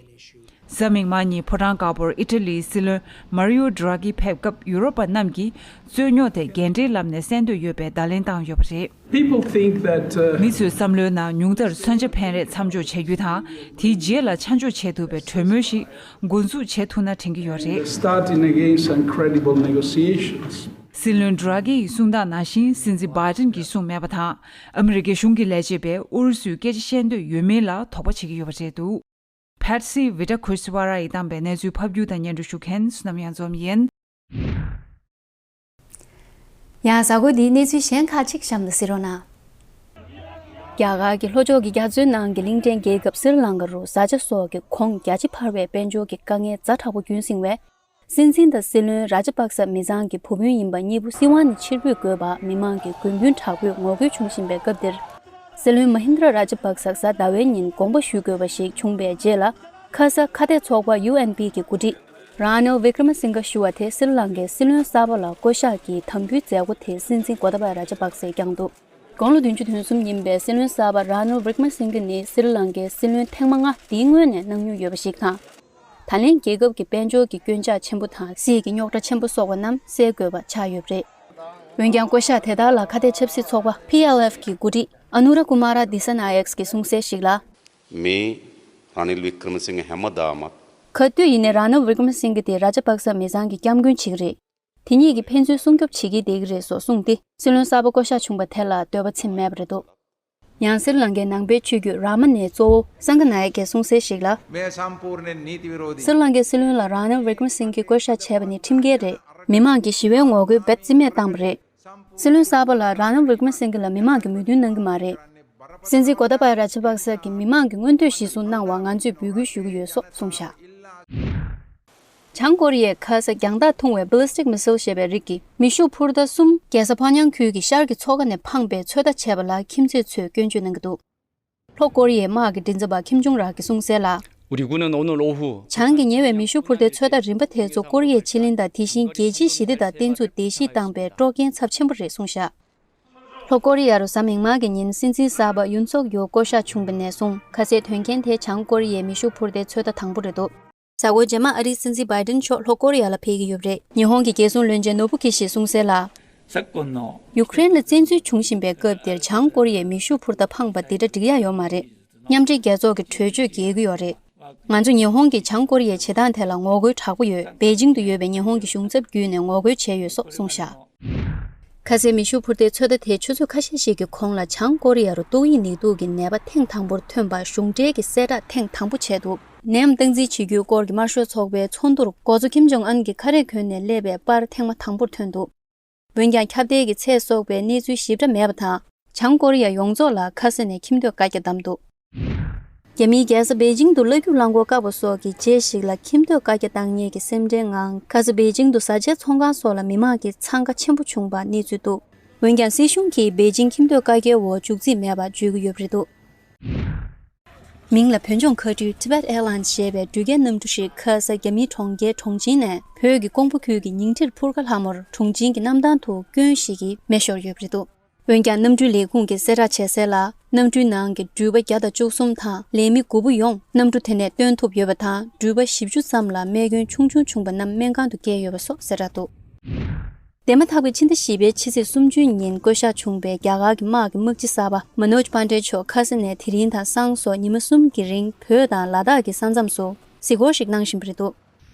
གཟའ་མིག་དམར་ཉིན་ཕོ་བྲང་དཀར་པོར་ཨི་ཊ་ལིའི་སྲིད་བློན་མཱ་རི་ཡོ་ཌ་ར་ཀི་ཕེབས་སྐབས་ཡུ་རོབ་པ་རྣམས་ཀྱིས་རྩོད་རྙོག་དེ་འགན་འཁྲིའི་ལམ་ནས་སེལ་འདོད་ཡོད་པའི་བརྡ་ལན་བཏང་ཡོད་པ་རེད། People think that, uh, མི་ཚོའི་བསམ་བློའི་ནང་ཉུང་མཐར་མཚོན་ཆ་འཕེན་རེས་མཚམས་འཇོག་བྱ་རྒྱུ་དང་། དེའི་རྗེས་ལ་ཆ་འཇོག་བྱེད་ཐུབ་པའི་གྲོས་མོལ་ཞིག་འགོ་འཛུགས་བྱེད་ཐུབ་ན་དྲན་གྱི་ཡོད་རེད། Starting again some credible negotiations. སྲིད་བློན་ཌ་ར་ཀི་ཡིས་གསུངས་སྟངས་ནང་བཞིན། སྲིད་འཛིན་བྷའི་ཌེན་གྱིས་གསུངས་མེད་པ་དང་། ཨ་མི་རི་ཀའི་གཞུང་གི་ལས་བྱེད་པས་ཨུ་རུ་སུས་སྐད་ཆ་བཤད་འདོད་ཡོད་མིན་ལ་དོགས་པ་བྱེད་ཀྱི་ཡོད་པ་རེད་འདུག Patsy Widakuswara ཡིས་བཏང་པའི་གནས་ཚུལ་ཕབ་སྒྱུར་དང་སྙན་སྒྲོན་ཞུ་མཁན་བསོད་ནམས་གཡང་འཛོམས་ཡིན། ཡང་གཟའ་འཁོར་འདིའི་གནས་ཚུལ་གཞན་ཁག་ཅིག་གཤམ་ལ་གཟིགས་རོགས་གནང་། རྒྱ་གར་གྱི་ལྷོ་ཕྱོགས་ཀྱི་རྒྱ་མཚོའི་ནང་གི་གླིང་ཕྲན་རྒྱལ་ཁབ་སི་རི་ལང་ཀ་རུ་བཟའ་བཅའ་སོགས་ཀྱི་གོང་རྒྱ་ཆེ་འཕར་བའི་དཔལ་འབྱོར་གྱི་དཀའ་ངལ་ཛ་དྲག་པོ་རྒྱུན་བསྲིངས་བས། སྲིད་འཛིན་དང་སྲིད་བློན་ར་ཇ་པག་ས་མི་ཚང་གི་བུ་སྤུན་ཡིན་པ་གཉིས་པོ་སྲིད་དབང་ནས་ཕྱིར་འབུད་དགོས་པར་མི་མང་གི་དགོས་འདུན་དྲག་པོས་ངོ་རྒོལ་བྱུང་བཞིན་པའི་སྐབས་འདིར། སྲིད་བློན་མ་ཧིན་དྲ་ར་ཇ་པག་ས་གཟའ་ཟླ་བའི་ཉིན་དགོངས་པ་ཞུ་དགོས་པ་ཞིག་བྱུང་བའི་རྗེས་ལ། ཁ་ས་ཁ་གཏད་ཚོགས་པ་ཡུ་ཨེན་པི་གི་འགོ་ཁྲིད་ར་ནིལ་ཝི་ཀྲ་མ་སིང་ག་ཞུ་བ་དེ་སི་རི་ལང་ཀའི་སྲིད་བློན་གསར་པ་ལ་བསྐོ་གཞག་གི་དམ་འབུལ་མཛད་སྒོ་དེ་སྲིད་འཛིན་གོ་ཏཱ་པ་ར་ཇ་པག་སས་བསྐྱངས་འདུག་དགུང་ལོ་བདུན་ཅུ་དོན་གསུམ་ཡིན་པའི་སྲིད་བློན་གསར་པ་ར་ནིལ་ཝི་ཀྲ་མ་སིང་ག་ནི་སི་རི་ལང་ཀའི་སྲིད་བློན་ཐེངས་མ་ལྔ་འདིའི་སྔོན་ནས་གནང་མྱོང་ཡོད་པ་ཞིག་དང་། ད་ལན་རྒྱལ་ཁབ་ཀྱི་དཔལ་འབྱོར་གྱི་སྐྱོན་ཆག་ཆེན་པོ་དང་སྲིད་ཀྱི་རྙོག་དྲ་ཆེན་པོ་སོགས་པ་རྣམས་སེལ་དགོས་པ་ཆགས་ཡོད་པ་རེད། འོན་ཀྱང་བསྐོ་གཞག་དེ་དག་ལ་ཁ་གཏད་ཆབ་སྲིད་ཚོགས་པ་པི་ཨེལ་ཨེཕ་གི་འགོ་ཁྲིད་ཨ་ནུ་ར་ཀུ་མ་ར་དི་ས་ན་ཡེག་གིས་གསུངས་གསལ་ཞིག་ལ། मैं रानिल विक्रमसिंह अहमदाबाद ག་དུས་ཡིན་ནའི་ར་ནིལ་ཝི་ཀྲ་མ་སིང་ག་དེ་ར་ཇ་པག་ས་མི་ཚང་གི་སྐྱབས་མགོན་ཅིག་རེད། དེ་ཉིད་ཀྱིས་ཕན་ཚུན་སྲུང་སྐྱོབ་བྱེད་ཀྱི་བསྡད་ཀྱི་རེད་སོགས་གསུངས་ཏེ། སྲིད་བློན་གསར་པ་བསྐོ་གཞག་བྱུང་བ་དེ་ལ་འདོད་པ་ཚིམ་མེད་པ་རེད་འདུག་ཡང་སི་རི་ལང་ཀའི་ནང་པའི་ཆོས་བརྒྱུད་རཱ་མ་ནའི་གཙོ་བོ་སངྒ་ནཱ་ཡ་གིས་གསུངས་གསལ་ཞིག་ལ། मैं संपूर्ण नीति विरोधी སི་རི་ལང་ཀའི་སྲིད་བློན་ལ་ར་ནིལ་ཝི་ཀྲ་མ་སིང་གིས་བསྐོ་གཞག་བྱས་པ་ནི་ཁྲིམས་འགལ་རེད། མི་མང་གིས་ཞི་བའི་ངོ་རྒོལ་རྦད་རྩིས་མེད་བཏང་བ་རེད། སྲིད་བློན་གསར་པ་ལ་ར་ནིལ་ཝི་ཀྲ་མ་སིང་གི་ལ་མི་མང་གིས་མོས་མཐུན་གནང་གི་མ་རེད། སྲིད་འཛིན་གོ་ཏཱ་པ་ར་ཇ་པག་ས་གིས་མི་མང་གི་མངོན་འདོད་གཞིར་བཟུང་གནང་བར་ང་ཚོས་འབོད་སྐུལ་ཞུ་གི་ཡོད་སོགས་གསུངས་བཞག་བྱང་ཀོ་རི་ཡས་ཁ་ས་རྒྱང་ཐག་ཐུང་བའི་ballistic missile ཞེས་པའི་རིགས་ཀྱི་མེ་ཤུགས་འཕུར་མདའ་གསུམ་རྒྱལ་ས་ཕ་ཉང་ཁུལ་གྱི་ཤར་གྱི་མཚོ་ཁ་ནས་འཕངས་པའི་ཚོད་ལྟ་བྱས་པ་ལ་ཁྱིམ་མཚེས་ཚོས་སྐྱོན་བརྗོད་གནང་གི་འདུག་ལྷོ་ཀོ་རི་ཡའི་དམག་གི་མགྲིན་ཚབ་པ་ཁིམ་ཇུང་རག་གིས་གསུངས་གསལ་ལ། 우리 군은 오늘 오후 བྱང་གི་ཉེ་བའི་མེ་ཤུགས་འཕུར་མདའི་ཚོད་ལྟ་རིམ་པ་དེ་ཚོ་ཀོ་རི་ཡའི་ཕྱེད་གླིང་དང་དེ་བཞིན་རྒྱལ་སྤྱིའི་ཞི་བདེ་དང་བརྟན་ཚུགས་བརྡལ་བཤིག་བཏང་པའི་དཀྲོག་རྐྱེན་ཚབས་ཆེན་པོ་རེད་གསུངས་བཞག་ལྷོ་ཀོ་རི་ཡ་རུ་གཟའ་མིག་དམར་གྱི་ཉིན་སྲིད་འཛིན་གསར་པ་ཡུན་སུག་ཡོལ་བསྐོ་གཞག་བྱུང་བ་ནས་བཟུང་ཁ་གསལ་དོན་རྐྱེན་དེ་བྱང་ཀོ་རི་ཡའི་མེ་ཤུགས་འཕུར་མདའི་ཚོད་ལྟ་དང་པོ་རེད་འདུག་གཟའ་འཁོར་རྗེས་མ་ཨ་རིའི་སྲིད་འཛིན་བྷའི་ཏིན་མཆོག་ལྷོ་ཀོ་རི་ཡ་ལ་ཕེབས་ཀྱི་ཡོད་པ་རེད། ཉི་ཧོང་གི་རྒྱལ་སྲུང་བློན་ཆེན་ནོ་བུ་ཁི་ཤིས་གསུངས་གསལ་ལ། ཡུ་ཀེ་རེན་ལ་བཙན་འཛུལ་བྱུང་བཞིན་པའི་སྐབས་འདིར་བྱང་ཀོ་རི་ཡས་མེ་ཤུགས་འཕུར་མདའ་འཕངས་པ་འདི་འདྲ་འགྲིག་ཡ་ཡོད་མ་རེད། མཉམ་འབྲེལ་རྒྱལ་ཚོགས་ཀྱི་གྲོས་ཆོད་འགལ་གྱི་ཡོད་རེད། ང་ཚོ་ཉི་ཧོང་གིས་བྱང་ཀོ་རི་ཡའི་བྱེད་སྟངས་དེ་ལ་ངོ་རྒོལ་དྲག་པོ་ཡོད། པེ་ཅིང་དུ་ཡོད་པའི་ཉི་ཧོང་གི་གཞུང་ཚབ་བརྒྱུད་ནས་ངོ་རྒོལ་བྱས་ཡོད་སོགས་གསུངས་བཞག་ཁ་སའི་མེ་ཤུགས་འཕུར་མདེལ་ཚོད་ལྟ་དེས་ཆུ་ཚོད་ཁ་ཤས་ཤིག་གི་གོང་ལ་བྱང་ཀོ་རི་ཡ་རུ་ཏོག་དབྱིབས་ནད་དུག་གི་ནད་པ་ཐེངས་དང་པོར་ཐོན་པ་གཞུང་འབྲེལ་གྱི་གསལ་བསྒྲགས་ཐེངས་དང་པོ་བྱས་འདུག་ནད་ཡམས་སྟངས་འཛིན་བྱེད་རྒྱུའི་སྐོར་གྱི་དམར་ཤོག་ཚོགས་པའི་ཚོགས་འདུར་འགོ་གཙོ་ཁིམ་ཇོང་ཨན་གྱིས་ཁ་རས་གོན་ནས་སླེབས་པའི་པར་ཐེངས་མ་དང་པོར་ཐོན་འདུག་འོན་ཀྱང་ཁྱབ་གདལ་གྱི་ཚད་སོགས་པའི་གནས་ཚུལ་ཞིབ་ཕྲ་མེད་པ་དང་། བྱང་ཀོ་རི་ཡ་ཡོངས་རྫོགས་ལ་ཁ་ས་ནས་ཁྱིམ་སྡོད་བཀའ་རྒྱ་བསྡམས་འདུག་རྒྱ་མིའི་རྒྱལ་ས་པེ་ཅིང་དུ་གླ་རྒྱུག་རླངས་འཁོར་བཀག་པ་སོགས་ཀྱི་རྗེས་ཤིག་ལ་ཁྱིམ་སྡོད་བཀའ་རྒྱ་བཏང་མཁན་གྱི་སེམས་ཁྲལ་ངང་ཁ་ས་པེ་ཅིང་དུ་བཟའ་བཅའི་ཚོང་ཁང་སོགས་ལ་མི་མང་གི་འཚང་ཁ་ཆེན་པོ་བྱུང་བ་གནས་ཚུལ་འདུག་འོན་ཀྱང་སྲིད་གཞུང་གིས་པེ་ཅིང་ཁྱིམ་སྡོད་བཀའ་རྒྱའི་འོག་འཇུག་རྩིས་མེད་པ་བརྗོད་ཀྱི་ཡོད་པ་རེད་འདུག་མིང་ལ་བོད་ལྗོངས་མཁའ་འགྲུལ་Tibet Airlines ཞེས་པའི་འགྲུལ་སྐྱེལ་གནམ་གྲུ་ཞིག་ཁ་ས་རྒྱ་མིའི་གྲོང་ཁྱེར་ཁྲུང་ཆིང་ནས་བོད་ཀྱི་ཀོང་པོ་ཁུལ་གྱི་ཉིང་ཁྲིར་འཕུར་ཁ་ལྷག་མོར་གྲུང་ཆིང་གི་གནམ་ཐང་དུ་སྐྱོན་ཞིག་གི་མེ་ཤོར་ཡོད་པ་རེད་འདུག་འོན་ཀྱང་གནམ་གྲུའི་ལས་ཁུངས་ཀྱིས་གསལ་བསྒྲགས་བྱས་གསལ་ལ། གནམ་གྲུའི་ནང་གི་འགྲུལ་པ་བརྒྱ་དང་བཅུ་གསུམ་དང་ལས་མི་དགུ་པོ་ཡོངས་གནམ་གྲུ་དེ་ནས་བཏོན་ཐུབ་ཡོད་པ་དང་། འགྲུལ་པ་བཞི་བཅུ་ཙམ་ལ་རྨས་སྐྱོན་ཆུང་ཆུང་བྱུང་བ་རྣམས་སྨན་ཁང་དུ་བསྐྱལ་ཡོད་པ་སོགས་གསལ་བསྒྲགས་འདུག་འདས་མ་ཐག་པའི་ཕྱི་ཟླ་བཞི་པའི་ཕྱི་ཚེས་སུམ་ཅུ་ཉིན་བསྐོ་བཞག་བྱུང་བའི་རྒྱ་གར་གྱི་དམག་གི་དམག་སྤྱི་གསར་པ་མ་ནོཇ་པན་ཌེ་མཆོག་ཁ་ས་ནས་དེ་རིང་དང་སང་སོགས་ཉི་མ་གསུམ་གྱི་རིང་བོད་དང་ལ་དྭགས་ཀྱི་ས་མཚམས་སུ་གཟིགས་སྐོར་ཞིག་གནང་བཞིན་པ་རེད་འདུག་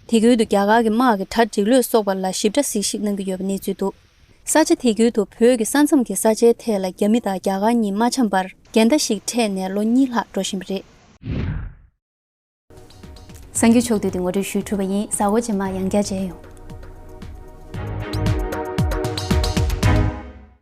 དེ་ཁུལ་དུ་རྒྱ་གར་གྱི་དམག་གི་གྲ་སྒྲིག་ལོས་སོགས་པ་ལ་ཞིབ་ཕྲ་གཟིགས་ཞིབ་གནང་གི་ཡོད་པའི་གནས་ཚུལ་འདུག་ས་ཆ་དེ་ཁུལ་དུ་བོད་ཀྱི་ས་མཚམས་ཀྱི་ས་ཆའི་ཐད་ལ་རྒྱ་མི་དང་རྒྱ་གར་གཉིས་མ་འཆམ་པར་འགལ་ཟླ་ཞིག་འཕྲད་ནས་ལོ་གཉིས་ལྷག་འགྲོ་བཞིན་པ་རེད། གསར་འགྱུར་ཕྱོགས་བསྡུས་དེ་ངོ་སྤྲོད་ཞུས་གྲུབ་པ་ཡིན། གཟའ་འཁོར་རྗེས་མ་ཡང་བསྐྱར་མཇལ་ཡོང་།